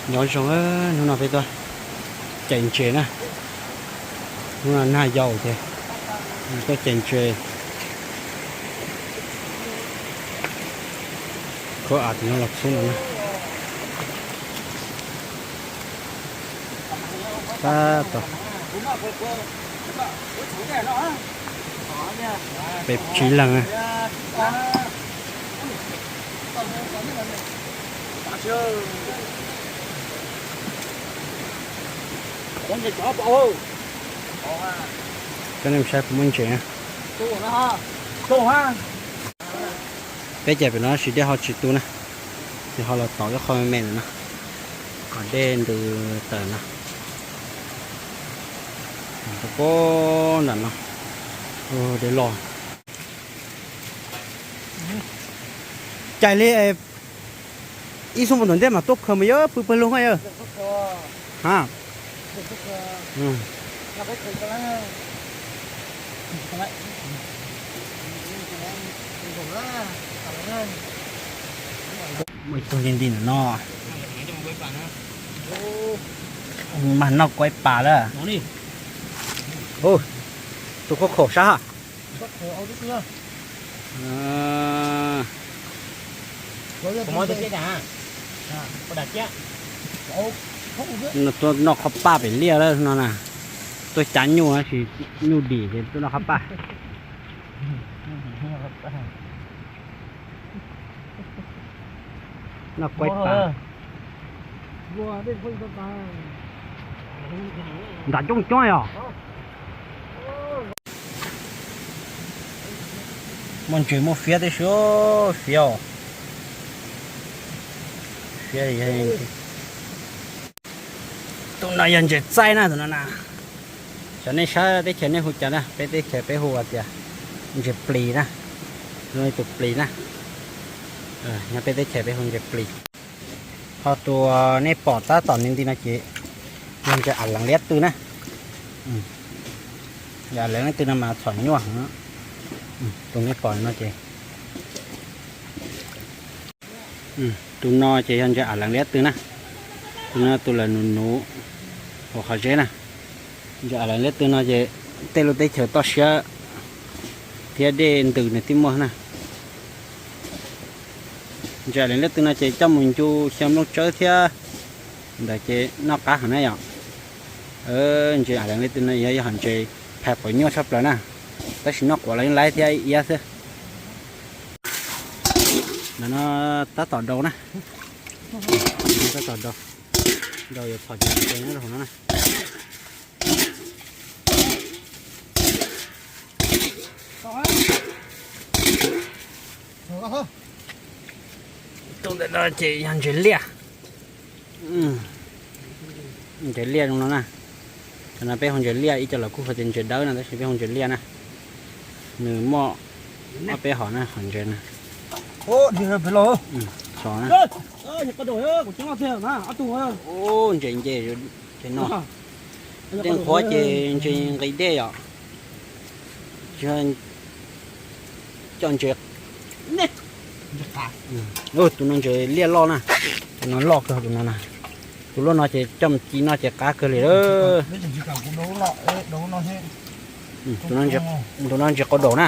Nyob zoo, hnub no peb tuaj cais ntses na. Hnub no nag yau ces tuaj cais ntses. Khuab av tim no los txhub no na. Tab tom peb tsib leeg na. Coj nej saib puas muaj ntses na. Peb cais pem no tab sis dej ho tsis tu na, ces ho los tov ib qho me me ntawm no kom dej ntws tawm no. Puag nram no, dej loj. Cais li ib xuab moos tom ntej mas tuaj khaws mas yuav pw pawg lug na yawg. Ha. Muaj ib tug li nti ntawm no, mas noj kuaib pas lawm. Tus khuab khaum sab ha. Tuaj noj qhov paj pem liaj lawm no na. Tuaj cav nyuj tab sis nyuj dim ces tuaj noj qhov paj. Noj kuaib pas. Nram coob coob yog. Muaj ntses muaj fiab tib si, fiab. Tus no yog ntses txaij na, tus no na. Xyov nej sab teb chaws nej hu cas na, peb teb chaws peb hu hais tias ntses plis na. Tus no tus plis na. Nyob peb teb chaws peb hu ntses plis. Ho tus nej pom tab tom nti nti no ces yog ntses a leev liab tw na. Ntses a leev liab tw no mas txhom nyuaj heev. Tus nej pom no ces, tus no ces yog ntses a leev liab tw na. Tus no tus lawm nuv nuv hauv qhov zeb na. Ntses a leev liab tw no ces tej lub teb chaws toj siab thiab dej ntws nws thiaj muaj na. Ntses a leev liab tw no ces coj mus ncu xyaw nplooj tsawb thiab ntawd ces noj qab heev na yom. Ntses a leev liab tw no yog ib hom ntses phais quav nyuaj tshaj plaws na, tab sis noj quav los yeej laib thiab iab xwb. Ntawm no tab tom daus na, tab tom daus, daus yuav txhom ces nyob rau hauv no na. Tus ntawm no ces yog ntses liaj. Ntses liaj zoo no na. Tam no peb hu ntses liaj, ib co los kuj hu tias ntses dawb no tab sis peb hu ntses liaj na. Nws muaj ob peb hom na, hom ntses na. Ntses nce, ntses no. Dej qhuav ces ntses nqis dej yom. Coj ntses, tus no ntses liaj loj na. Tus no loj kawg tus no na. Tus loj no ces coj mus ci noj ces qab kawg li lawm. Tus no ntses qau daus na.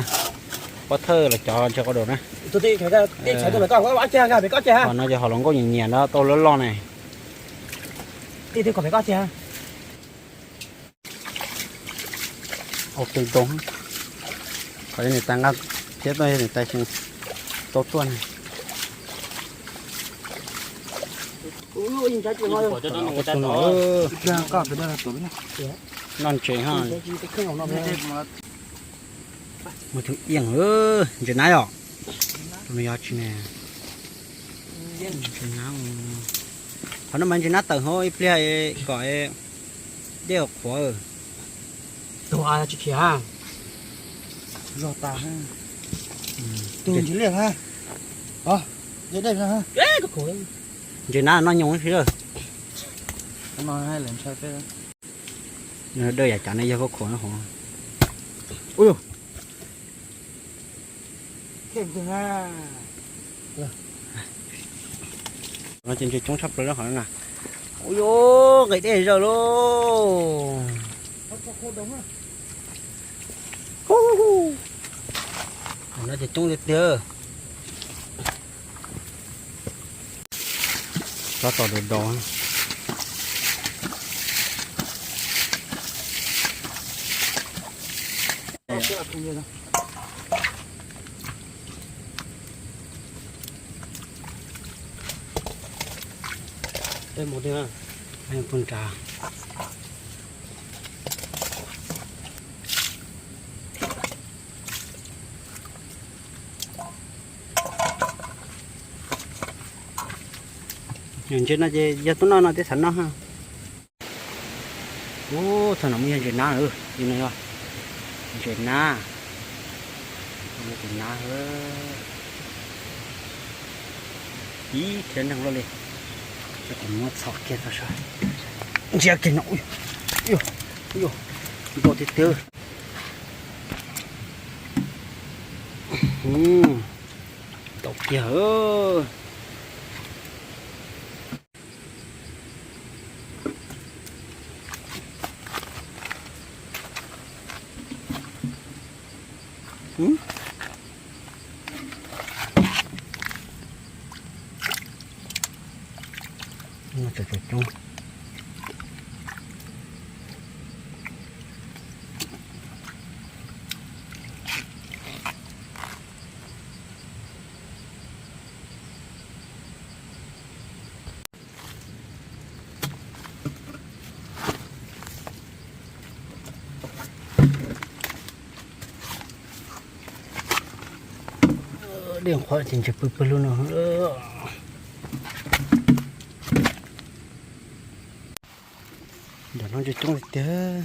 Pob thawj los cov ntses qau daus na. Hom no ces hom hluas nkauj nyiam nyiam no tau loj loj ne. Ua ke ntoo, qhov nws tas nqaj thiab tau nws tas tau tuaj ne. Noj ntses ha. Muaj tus iej, ntses nab yom. Tus no yog tsi ne? Ntses nab. Qhov no mas ntses nab tawm hauv ib pliag kom dej qhuav. Tus tsis khiav. Zog tas. Tus ntses liaj ha. Ntses nab noj nyoos si. Dawj yam cav ne yog khuam hov. No ces ntses coob tshaj plaws lawm hov na. Ui, nqis dej zawg lauj. No ces coob tiag tiag. Tsob tau dau dau. Peb mus pug nrad. Ntses no ces yog tuaj noj no thiaj xav noj. Ub, thaum no muaj yog ntses nab, no yog ntses nab, ntses nab. Ib thiab neeg luaj li. Ces kuv muab txhom kiag tau saib. Ntsia kiag no, ua, ua, nto tiag tiag. Tau kiag. Dej qhuav ces ntses pw pawg lug no. Ntawm no ntses coob tiag tiag.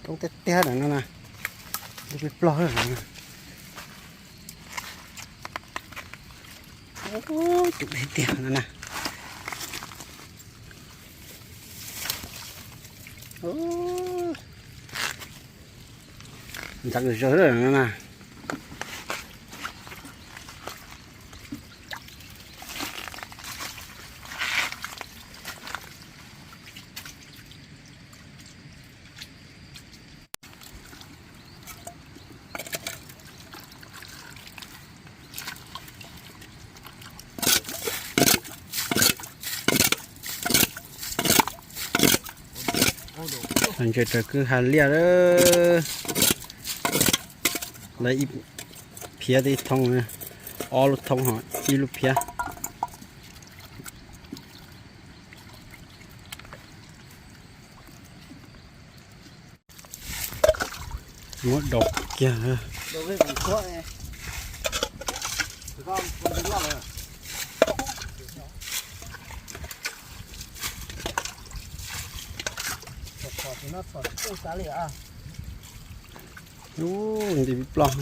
Coob tiag tiag no na. Plig plig plog. Coob tiag tiag no na. Ntxeev zawg na. Ntses raws kwj ha liaj lawm. Lawv ib phiab ib thoob, ob lub thoob ho ib lub phiab. Muab dau kiag. Ub, nti ploj.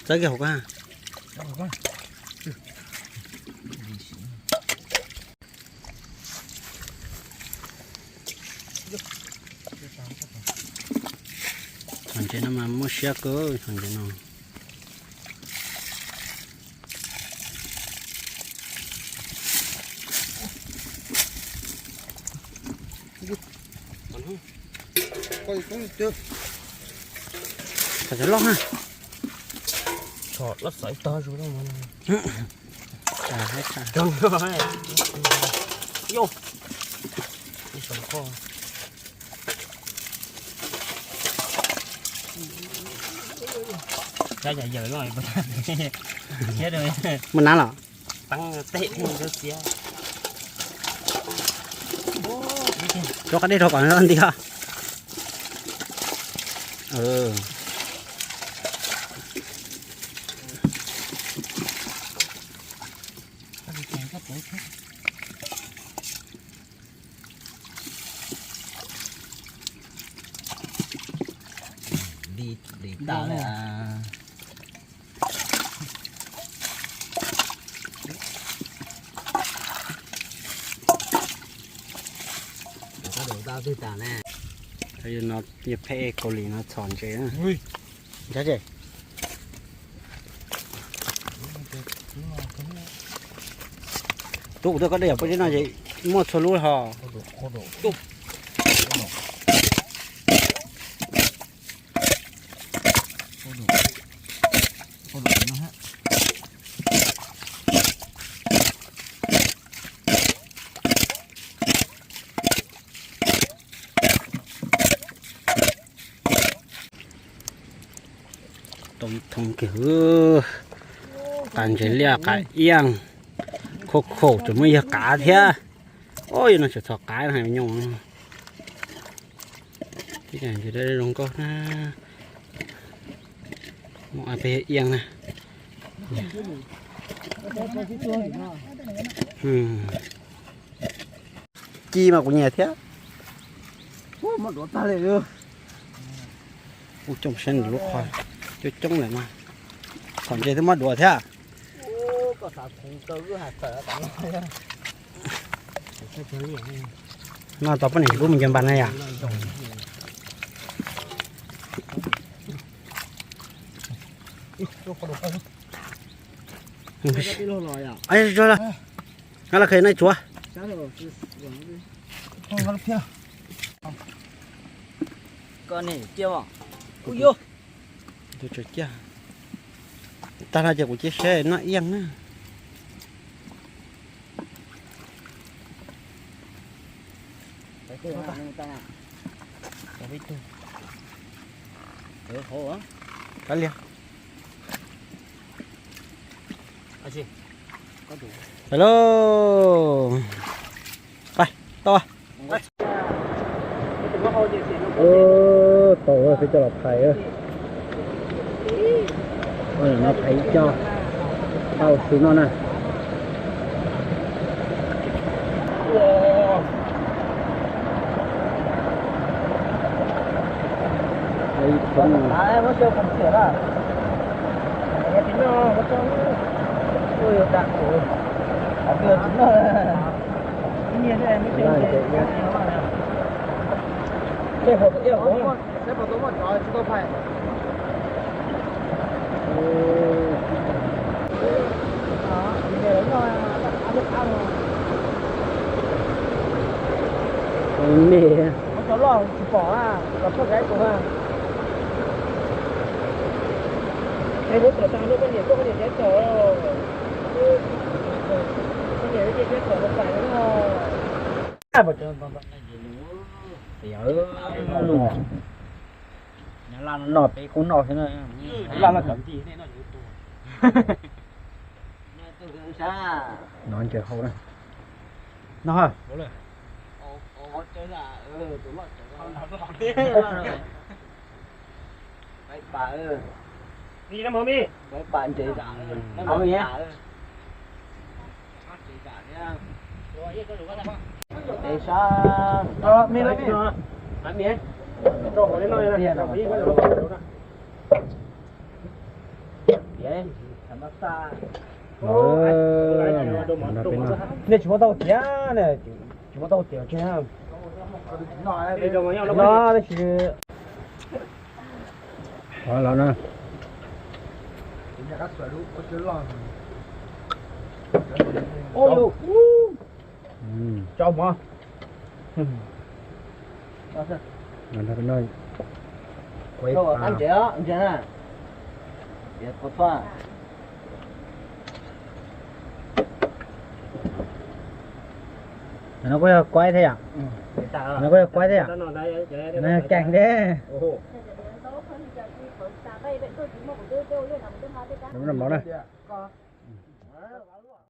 Txawb kiag hauv ko. Cov ntses no mas muaj siab kawg, cov ntses no. Cov loj na. Tso loj xaiv tag zus. Yog. Ib xav kho. Muaj nab los? Rau qab dej rau kom nws nti os. Di, di tas lawm. Koj dua tau twg tas na? No, yog pheej Kaus Lim no txhom ntses na. Ntsav tse. Tub, kuv twb koj dej yom, poj zeb no ces muaj txhua lub ho. Tau ib thoob kiag, qab ntses liaj qab iaj, khauj khaum tseem muaj yawg qav thiab. Yog no tseem txhom qav no hais me nyuam. Ntses zoo nkauj na. Muaj peb iaj na. Ci mas kuv nyiam thiab. Muab duav tag li. Ub, coob siab nws lub qhov coob coob lawm mas. Txhom ntses twb muab duav thiab. No tau poj niam lub mus ncaws npas na yom. Ab, los khe naj tsuav. Tag no ces kuv cia seb noj iaj na. Kav liam. Hello. Pais, tau. Tau, peb coj los phais. No phais ib co, tau su no na. Ib thoob. Me, cov loj tsis pom a, los txog kav tus a. Es muab tom tas no poj niam tuaj poj niam tsev txom, poj niam tsev txom los pais no. Nyob laj no peb kuj noj xwb na. Laj no cov ntij nej noj. No ntses hau na. No ha. Nej tsis muab tau tiav ne, tsis muab tau tiav tsis no, tab sis los no. Tso mov. No kuj yog kuaib thiab yom? No kuj yog kuaib thiab yom? No yog keeg thiab. Noj mov na.